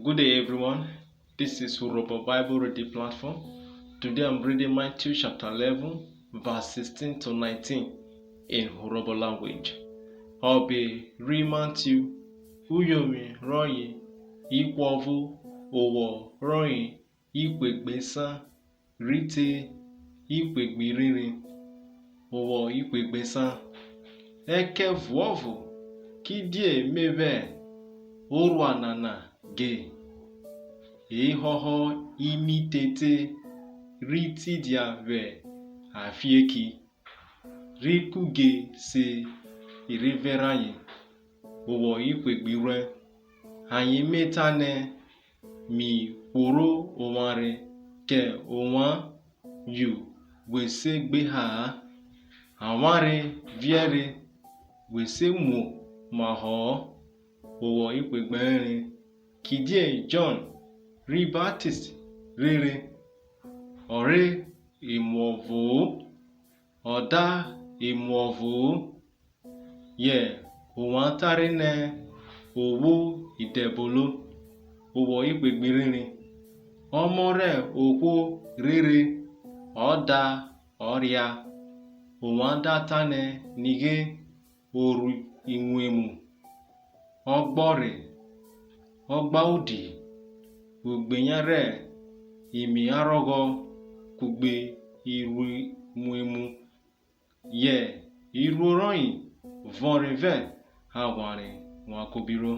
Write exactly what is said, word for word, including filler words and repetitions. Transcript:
Good day, everyone. This is Urhobo Bible Reading Platform. Today I'm reading Matthew chapter eleven, verse sixteen to nineteen in Urhobo language. Ọbe ri Matthew, uyovwin rọye ihwọvo, owọ rọye ihwegbe esan, rhi te ihwegbe irhirin. Owọ ihwegbe esan. Ẹkẹvuọvo, kidie me vwẹ orua nana ge, e họhọ imitete ri tidia vwẹ afieki, ri kuge se irivẹ rayen. Owọ ihwegbe iruẹ. Ayen me tanẹ, mi hworo ovwan rhe kẹ ovwan, yo, we se gbeha-a. Avwanre viẹre, we se muomahọ-ọ. Owọ ihwegbe ẹrenren. Kidie Jọn ri Baptist rhere, ọ re emuọvo-o, ọ da emuọvo-o, yẹ ovwan tare nẹ o vwo idẹbono. Owọ ihwegbe irhirin. Ọmọ rẹ ohwo rhere, ọ da, ọ ria, ovwan da tanẹ, nighe, o ru imwemwu, ọgbọrhe, ọgbaudi, ugbeyan rẹ imiarhọghọ kugbe iruimwemwu, yẹ iruo rọye vọnre vẹ aghwanre wan kobiro.